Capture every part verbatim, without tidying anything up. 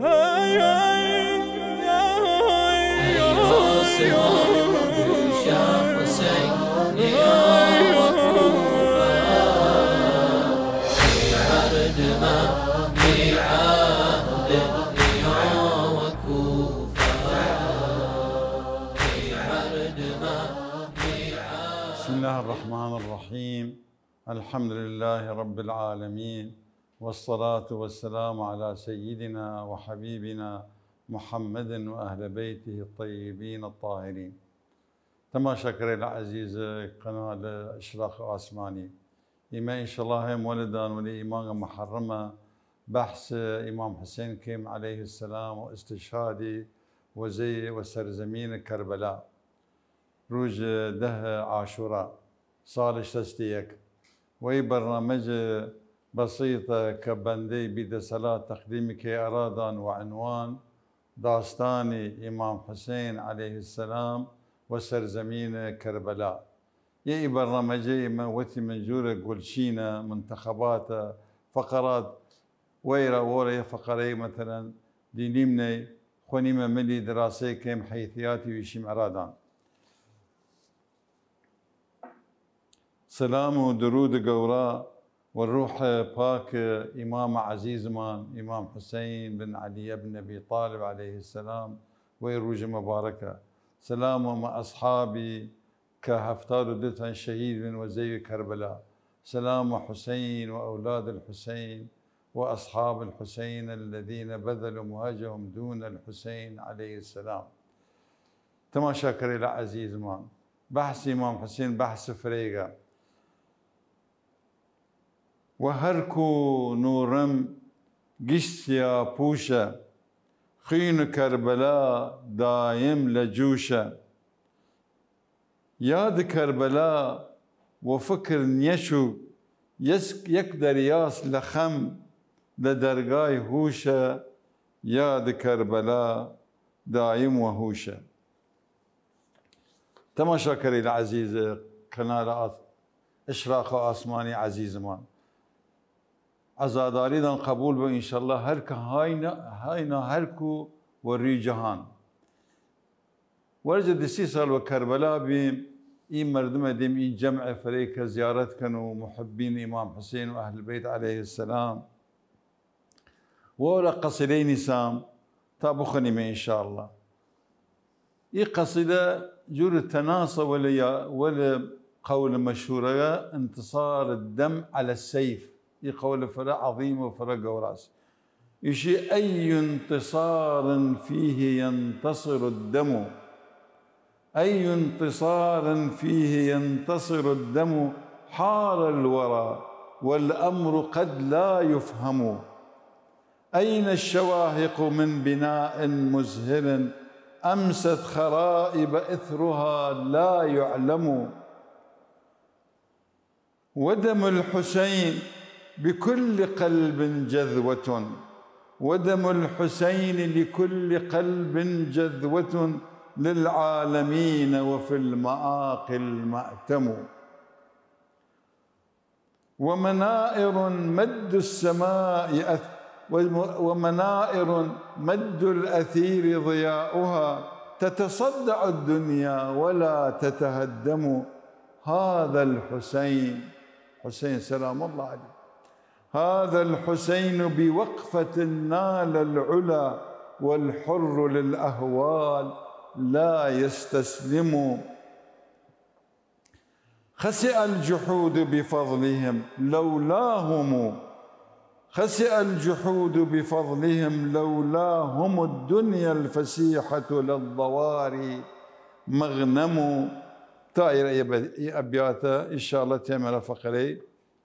بسم الله الرحمن الرحيم. الحمد لله رب العالمين، والصلاة والسلام على سيدنا وحبيبنا محمد وأهل بيته الطيبين الطاهرين. تماشاکەرەیل عەزیز قەناڵ ئشراق ئاسمانی، ئیمە ئنشەڵڵا هەم وەلدان وەلی ئیماگە محەڕەمە بەحس ئیمام حسین کەیم علیه السلام و استشهادی وەزەی وە سەرزەمین کربلا. رووژ دە عاشورا ساڵ شەست و یەک. وەی بەرنامەج بەسیتە کە بەندەی بیدەسەلات تەقدیم کەی ئەرادان وە عنوان داستانی ئیمام حسین علیه السلام و سەرزەمین کربلا. یە ئی بەرنامەجە ئیمە وەتی من جورە گولچینە، منتخباتە، فقرات، وەیرا وەرە یە فقرەی مەتەلەن دینیم نەی، خوەنیمە ملی دراسەی کەیم حیثیاتی ویشیم ئەرادان. سلام و درود گەورا و روح پاک ئیمام عەزیزمان ئیمام حسین بن علی بن ابی طالب علیه السلام وەی رووژ مبارکە. سلام و مە اصحابی کە هەفتاد و دو تن شەهید بن وە زەوی کربلا. سلام و حسین و اولاد الحسین و اصحاب الحسین الذين بذلوا مهجهم دون الحسین علیه السلام. تماشاکەرەیل عەزیزمان، بەحس ئیمام حسین بەحس فرەیگە. و هەرکو نووڕم گشت سیاپووشە، خوین کربلا دایم لە جووشە. یاد کربلا و فکر نیەچوو، یەس-، یەک دەریاس لە خەم لە دەرگای هووشە، یاد کربلا دایم وە هووشە. تماشاکەرەیل عەزیز قەناڵ ئاس-، ئشراق ئاسمانی عەزیزمان، عەزاداریدان قەبوول بو ئنشەڵڵا هەر کە هاینە، هاینە هەرکو وە روی جەهان. وەرجە دە سی ساڵ وە کربلا بیم، ئی مەردمە دیم ئی جەمع فرەی کە زیارەت کەن و محبین ئیمام حسین و ئەهل بیت علیه السلام. وەرە قەسیدەی نیسام تا بخوەنیمە ئنشاءاللە. ئی قەسیدە جور تەناسە وەلە یا-، وەلە قەول مەشهورەگە انتصار الدم على السيف. ئی قەول فرە عەظیم و فرە گەوراس. ئیشی: أي انتصار فيه ينتصر الدم، أي انتصار فيه ينتصر الدم، حار الورى والأمر قد لا يفهم. أين الشواهق من بناء مزهر أمست خرائب إثرها لا يعلم. ودم الحسين بكل قلب جذوة، ودم الحسين لكل قلب جذوة للعالمين وفي المآقي المأتم. ومنائر مد السماء أث-، وم-، ومنائر مد الأثير ضياؤها تتصدع الدنيا ولا تتهدم. هذا الحسين، حسين سلام الله عليه، هذا الحسين بوقفة نال العلا والحر للأهوال لا يستسلم. خسئ الجحود بفضلهم لولاهم، خسئ الجحود بفضلهم لولاهم الدنيا الفسيحة للضواري مغنم. تا ئیرە ئی ئەبیاتە، ئنشاءاللە تێمەرە فەقەرەی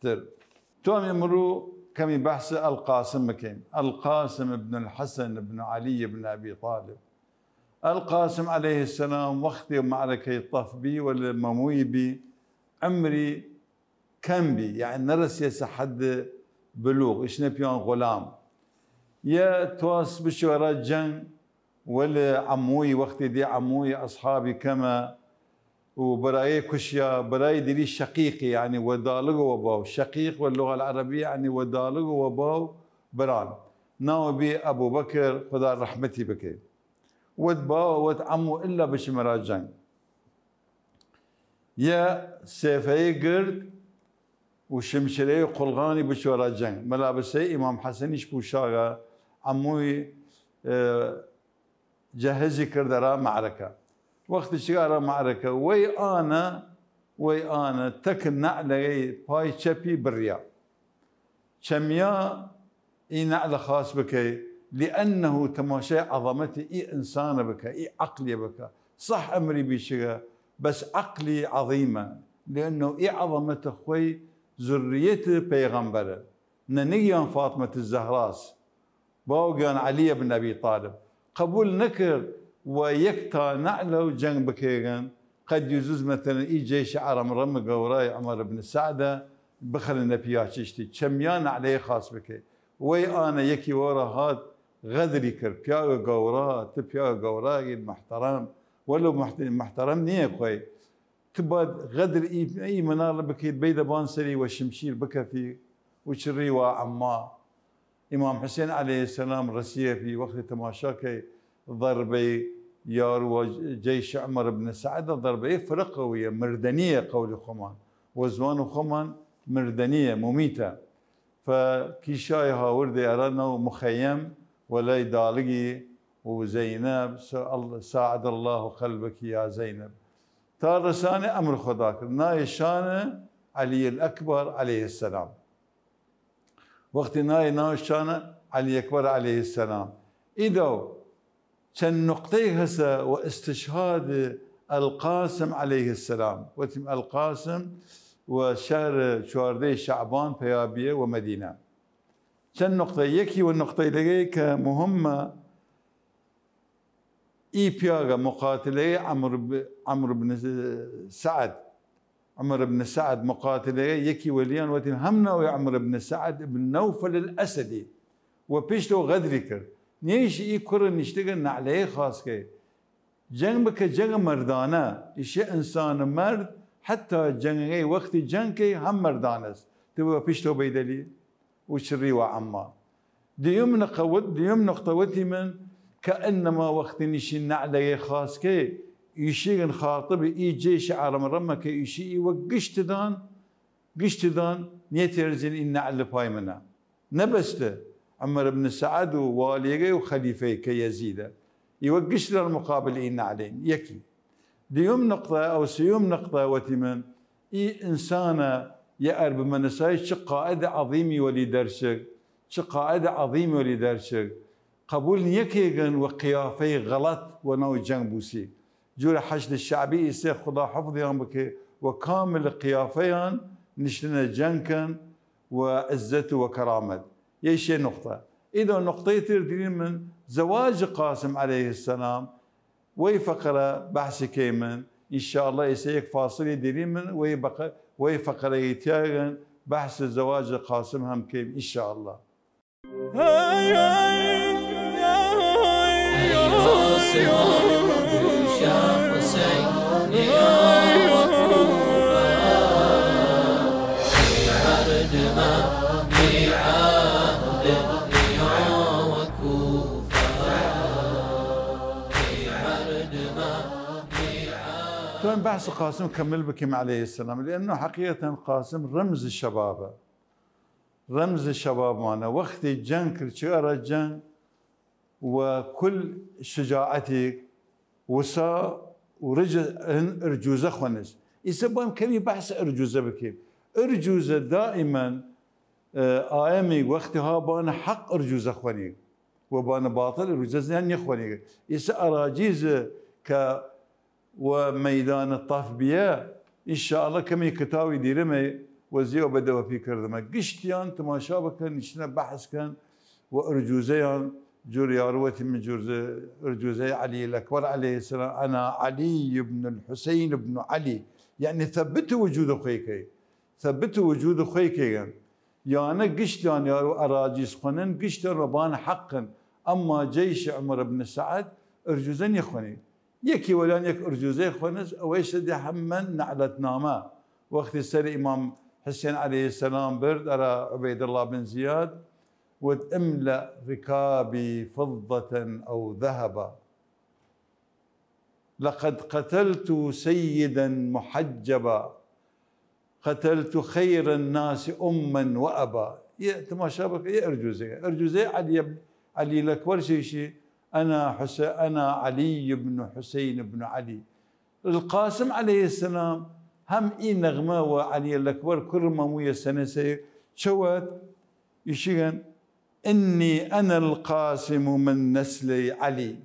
تر. توام ئمڕوو کەمی بەحس ئەلقاسم بکەیم. ئەلقاسم ابن الحسن ابن علی ابن ابی طالب. ئەلقاسم علیه السلام وەختێ مەعرەکەی تەف بی و لە مەموی بی، عمری کەم بی، یعنی نەرەسیەسە حەد بلوغ، ئیش نەپیان غلام. یە تواس بچوەرە جەنگ، وەل عەموی، وەختی دی عەموی ئەصحابی کەمە، و برایێ کوشیا، برای دیری شەقیقی، یعنی وە داڵگ و وە باو. شەقیق وە لغە العربیە، یعنی وە داڵگ و وە باو بران. ناو بی ئەبوبەکر، خودا رەحمەتی بکەی. وت باوە، وت عەمو، ئللا بچمە ئەرا جەنگ. یە سێفەی گرد و شمشیرەی قوڵغانی بچوە ئەرا جەنگ. مەلابەسەی ئیمام حەسەنیش پووشاگە، عەموی، ئێ، جەهزی کرد ئەرا مەعرەکە. وەختی چگە ئەرا مەعرەکە، وەی ئانە، وەی ئانە تەک نەعلەگەی پای چەپی بڕیا. چەمیا ئی نەعلە خاس بکەی، لأنه تەماشای عەظەمەتی ئی ئنسانە بکە، ئی عەقلیە بکە. صح ئەمری بیچگە، بەس عەقلی عەظیمە، لأنه ئی عەظەمەتە خوەی زوریەت پەیغەمبەرە، نەنگیان فاطمەت زەهراس. باوگیان عەلی ابن ابی طالب قەبول نەکرد و یەک تا نەعلەو جەنگ بکەیگن، قەد یوزوز مەتەلەن ئی جەیش ئەڕەمڕەم گەورای عومەر ابن سەعدە بخەنە نەپیاچیشتی، چەمیا نەعلەی خاس بکەی. وەی ئانە یەکی وەڕە هات غەدری کرد، پیاگە گەورا، ت پیاگە گەوراگید محتەڕەم، وەلو محت-، محتەڕەم نیە خوەی، ت باید غەدر ئی، ئی مناڵە بکەید، بەیدە بان سەری و شمشیر بکەفی و چڕی وا عەما. ئیمام حسین علیە السلام رەسیە پی، وەختی تەماشا کەی ضەربەی یار و جەیش عومەر ابن سەعدە ضەربەی فرقەویە، مردەنیە قەولی خوەمان، و زوان خوەمان مردەنیە، ممیتە. فە کیشای هاوردێ ئەرا ناو مخەیەم و لای داڵگی و زەینەب، س-، ساعد الله قلبك یا زەینەب. تا رەسانێ ئەمر خودا کرد. نایە شانە عەلی الأکبر علیە السلام. وەختی نایە ناو شانە عەلی ئەکبر علیە السلام، ئیدەو چەن نقطەیگ هەسە و استشهاد القاسم علیە السلام، وتیم القاسم و شهر چواردەی شعبان پەیا بیە و مەدینە. چەن نقطە، یەکی و نقطەیلەگەی کە مهمە، ئی پیاگە مقاتلەی عمرو ب-، عمرو بن سعد، عمر بن سعد مقاتلەی یەکی وەلیان وەتیم هەم ناوی عمر بن سعد بن نوفل الأسدی و پیشتەو غەدری کرد. نیەیشی ئی کوڕە نیشتگە نەعلەی خاس کەی. جەنگ بکە جەنگ مەردانە، ئیشە ئنسان مەرد حتی جەنگەی وەختی جەنگ کەی هەم مەردانەس. تو وە پیشتەو بەیدەلی؟ و چڕی وە عەما. دیوم نقەوت، دیوم نقطە وەتیمن کە ئەنەما وەختی نیشی نەعلەگەی خاس کەی، ئیشیگن خاطب ئی جەیش ئەڕەمڕەمە کە ئیشی ئی وە گشتدان، گشتدان نیەتێرزین ئی نەعل پای منە. نەبەستە عمر ابن سعد و والیەگەی و خەلیفەی کە یەزیدە. ئی وە گشتدان مقابل ئی نەعلین. یەکی. دیوم نقطە، ئەو سیوم نقطە وەتیمن، ئی ئنسانە یە ئەر بمەنەسای چ قائد عەظیمی وەلی دەرچگ، چ قائد عەظیمی وەلی دەرچگ، قەبول نیەکەیگن و قیافەی غەڵەت وە ناو جەنگ بوسی. جورە حەشد شەعبی ئیسە خودا حفظیان بکە و کامل قیافەیان نیشتنە جەنگ کەن و عزەت و کەرامەت. یەیشێ نقطە. ئیدەو نقطەی تر دیریمن زەواج قاسم علیە السلام، وەی فەقرە بەحسی کەیمن، ان شاء الله ئیسە یەک فاصلی دیریمن، وەی بەق-، وەی فەقرەی تیاگن بەحس زەواج قاسم هەم کەیم، ان شاء الله. توان بحث قاسم کمل بکیم علیه السلام، لأنه حقیقتا قاسم رمز شبابه. رمز شبابمانە. وەختی جەنگ کرد، چگە ئەرا جەنگ و کل شجاعەتیگ وسا و رج هن ئرجوزە خوەنس. ئیسە بویم کەمی بەحس ئرجوزە بکەیم. ئرجوزە دائما، ئە، ئایەمیگ وەختی ها بانە حەق ئرجوزە خوەنیگ و بانە باطل ئرجوزە زیان نیەخوەنیگ. ئیسە ئەراجیزە کە و مەیدان تەف بیە، ان شاء الله کەمی کتاوی دیرمەی و زیو بە دەوەپی کردمە. گشتیان تماشا بکەن، نیشتنە بەحس کەن و ئرجوزەیان جور یاروەتی من جورزە ئرجوزەی علی الأکبر علیه السلام، أنا علي بن الحسين بن علي، یعنی ثبت وجود خوی کەی، ثبت وجود خوی کەیگن. یانە گشتیان یارو ئەراجیز خوەنن، گشتیان وە بان حەقن، ئەما جەیش عمر بن سعد ئرجوزە نیەخوەنی. یەکی وەلیان یەک ئرجوزەی خوەنس، ئەوەیشە دێ هەممەن نەعلەتنامە. وەختی سەر ئیمام حسین علیه السلام برد ئەرا عوبەیداللە بن زیاد، وت: املأ ركابي فضة أو ذهبا، لقد قتلت سيدا محجبا، قتلت خير الناس أما وأبا. یە تماشا بکە، یە ئەرجوزەی، ئەرجوزەی عەلی، عەلی لەکبەر چیشی، أنا حس-، أنا علي بن حسين بن علي. القاسم عليه السلام هم ئی نەغمە وە عەلی لەکبەر کوڕ مەمویە سەنەسەی چەوەت، ئیشیگەن: إني أنا القاسم من نسل علي،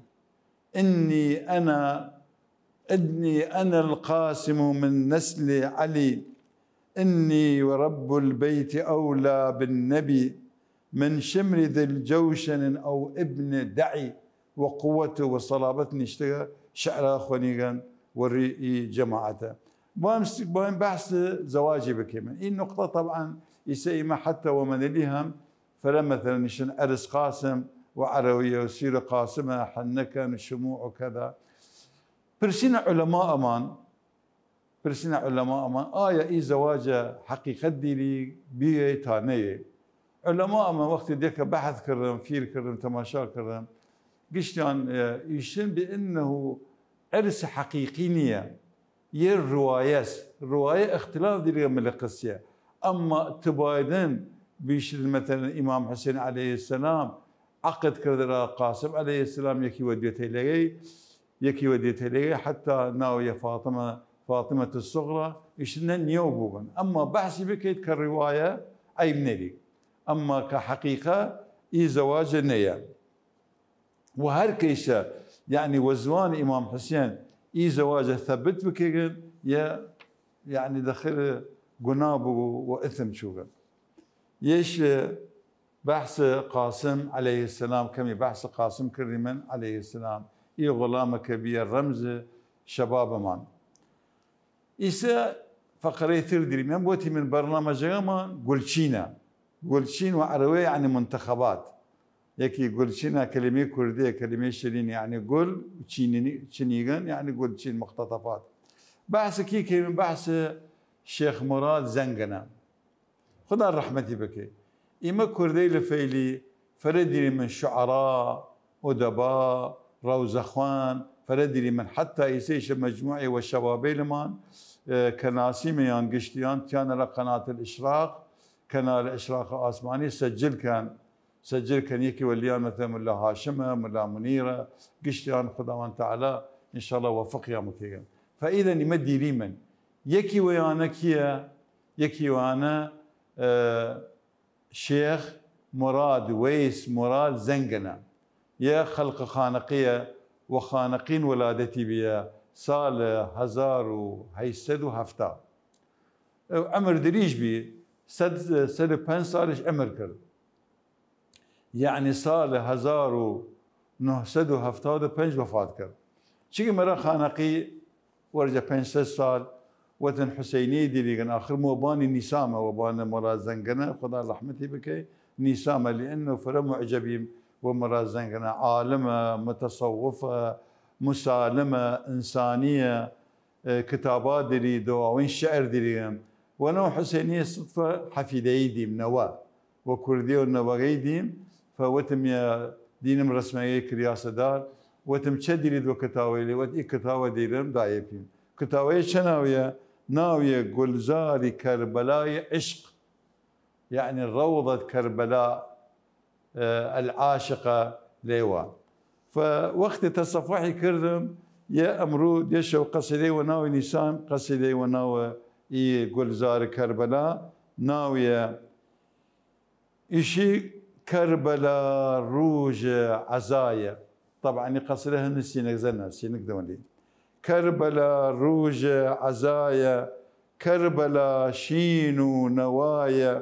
إني أنا، إني أنا القاسم من نسل علي، إني ورب البيت أولى بالنبي من شمر ذي الجوشن أو ابن دعي. وە قووەت و سەڵابەت نیشتگە شعرا خوەنیگەن وەڕی ئی جەماعەتە. بام س-، بام بەحس زەواجی بکەیمن. ئی نقطە طبعا ئیسە ئیمە حتی وە مەنەلی هم فرە مثلا نشن عرس قاسم و عرویە و سیر قاسمە حنکن و شموع و کذا. پرسینە علماءمان، پرسینە علماءمان، ئایا ئی زەواجە حەقیقەت دیری بیە تا نەیە؟ علماءمان وەختی دیکە بەحث کردن، فیر کردن، تەماشا کردن، گشتیان، اه، ئیشن بأنه عرس حقیقی نییە، یه روایەس، روایە اختلاف دیری ملە قسیە. ئەمما تبایدن بیشتر مثلا امام حسین علیه السلام عقد کرد را قاسم علیه السلام یەکی وە دوێتەیلەگەی، یەکی وە دوێتەیلەگەی حتی ناویە فاطمە، فاطمة الصغرى، ئیشنە نیەو بووبن. ئەمما بەحسی بکەیت کە روایە عیب نەری. ئەمما کە حەقیقە ئی زەواجە نەیە. و هەر کەیشە، یعنی وە زوان امام حسین ئی زەواجە ثبت بکەگن، یە، یعنی دەخل گونا بوو و اثم چووگن. یەش بەحس قاسم علیه السلام، کەمی بەحس قاسم کردیمن علیه السلام، ئی غلامە کە بیە رمز شبابمان. ئیسە فقرەی تر دیریمن، وەتیمن بەرنامەجەگەمان گولچینە. گولچین وە عەرەوی یعنی منتخبات. یەکی گولچینە کەلیمەی کوردیە، کەلیمەی شیرین، یعنی گول، چینی-، چینیگن، یعنی گولچین مقتطفات. بەحس کی کەیمن؟ بەحس شێخ مراد زەنگەنە. خودا رەحمەتی بکەی. ئیمە کوردەیلە فەیلی فرە دیریمن شعرا، ئدبا، رەوزەخوان، فرە دیریمن حتی ئیسەیشە مەجموعەی وە شەبابەیلمان، اه، کە ناسیمەیان گشتیان تیانە لە قەنات الاشراق، کەنال اشراق ئاسمانی سجل کەن، سجل کەن یەکی وەلیان مەتەن ملا هاشمە، ملا منیرە، گشتیان خوداوەند تعالی ان شاء الله وەفقیان بکەیگن. فەئیدەن ئیمە دیریمن. یەکی وەیانە کیە؟ یەکی وانە، اه، شێخ مراد وەیس مراد زەنگەنە. یە خەڵق خانەقیە و خانەقین ولادەتی بیە سال هەزار و هەیسەد و هەفتا. ئەو عمر دریژ بی، سەد، سەد و پەنج سالش عمر کرد. یعنی سال هەزار و نهسەد و هەفتاد و پەنج وەفات کرد. چگی مرا خانەقی وەرجە پەنج سەد سال وەتن حسینی دیریگن، آخر موبانی نیسامە وەبانە مراد زەنگەنە، خودا رەحمەتی بکەی، نیسامە لئنه فرە معجبیم وە مراد زەنگەنە، عالمە، متصوفە، مسالمە، انسانیە، اه، کتابا دیری، دواوین شعر دیریگن. وەنەو حسینی صدفە حەفیدەیی دیم، نەوە. وە کوردی و نەوەگەی دیم، فە وەتم یا دینم رەسمەگەی کریاسە دار، وەتم چە دیرید وە کتاوەیلی؟ وەت ئی کتاوە دیرم دایە پیم. کتاوەی چە ناویە؟ ناویە گلزار کربلای عشق. یعنی روضة کربلا، اه، العاشقە لەیوا. فە وەختی تصفحی کردم، یە ئمڕوو دێشەو قەسیدەی وە ناوی نیسان، قەسیدەی وە ناوە ئی گلزار کربلا، ناویە ئیشی کربلا روژ عزایە. طبعا ئی قەسیدە هەن سینەک زەنە، سینەک دەوەندی. کربلا روژ عزایە، کربلا شین و نەوایە،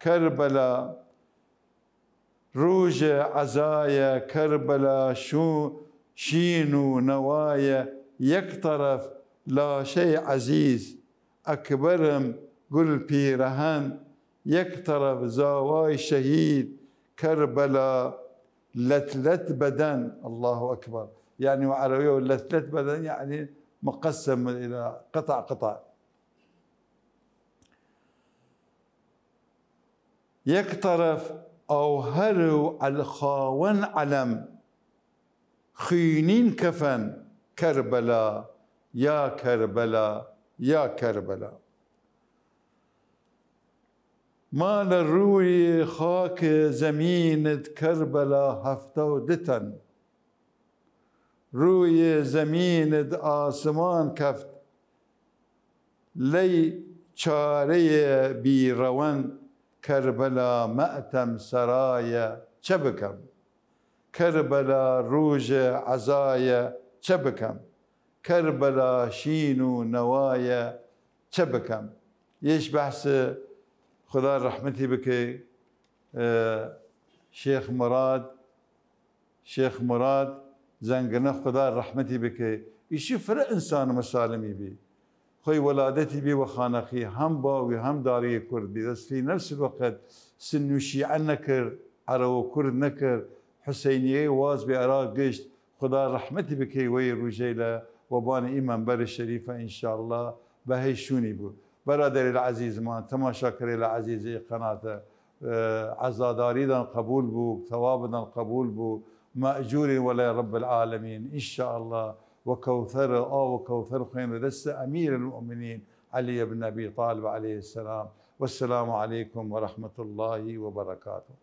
کربلا روژ عزایە، کربلا شو-، شین و نەوایە، یەک طرف لاشەی عزیز ئەکبەرم گل پیرەهەن، یەک طرف زاوای شەهید کربلا لەت لەت بەدەن. الله اکبر. یعنی وە عەرەبی و لەت لەت بەدەن یعنی مقسم الى قطع قطع. یەک طرف ئاوهر و ئەلخاوەن عەلەم، خوینین کەفەن، کەربەلا، یا کەربەلا، یا کەربەلا. ما لە روی خاک زمینت کەربەلا هەفتەو دتەن، روی زمینت ئاسمان کەفت، لەی چارەێ بیڕەوەن، کەربەلا مەئتەم سەرایە چە بکەم؟ کەربەلا رووژێ عەزایە چە بکەم؟ کەربەلا شین و نەوایە چە بکەم؟ یەیش بەحس، خودا رەحمەتی بکەی، ئێ، شێخ مراد، شێخ مراد زەنگنە، خودا رەحمەتی بکەی. ئیشی فرە ئنسان مسالمی بی. خوەی وەلادەتی بی وە خانەقی، هەم باوی هەم داریێ کورد بی. دەس فی نەفس وەقت سن و شیعە نەکرد، عەرەو و کورد نەکرد، حسینیەی واز بی ئەرا گشت. خودا رەحمەتی بکەی وەی رووژەیلە وەبان ئی مەنبەر شەریفە، ئینشااللە بەهەی شوونی بوود. بەرادەرەیل عەزیزمان، تەماشاکەرەیل عەزیز ئی قەناتە، ئێ، عەزاداریدان قەبوول بوو، تەوابدان قەبوول بوو، مەئجوورین وەلای رب العالمین، ئینشااللە. وە کەوثەر، ئاو کەوثەر خوەین لە دەس ئەمیر المؤمنین علی بن ابی طالب علیه السلام. والسلام علیکم ورحمة الله وبركاته.